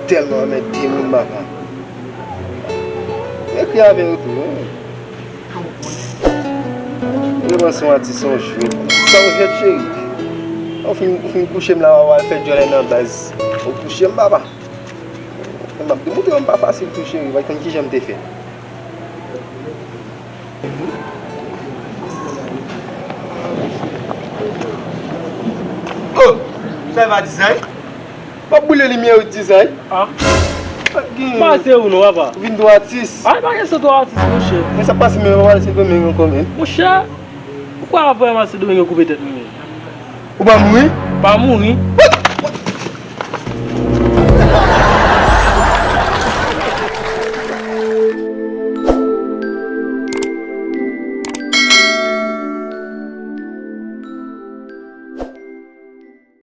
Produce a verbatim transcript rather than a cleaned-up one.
tèlman renmen de moun, papa. Ekri avè yo tou, wi. Yo panse yon atis se yon jwèt. Sa yon jwèt, cheri? Ou fin, ou fin kouche m la, w al fè djòlè nan baz. Ou touche m, papa. M ap di, moutre m pa fasil tou, cheri. W ap konn kijan m te fè. Oh! Sa e pa dizay? W ap boule limyè yo dizay? Ah. Gen Pase ou non, papa. Vin tou atis. Ay, pa gen sa tou atis, monchè. Men sa pase menm, w al Sendomeng ankò menm. Monchè, ou kwè ap vrèman Sendomeng yo koupe tèt mwen menm? Ou pa mouri? Pa mouri. Wè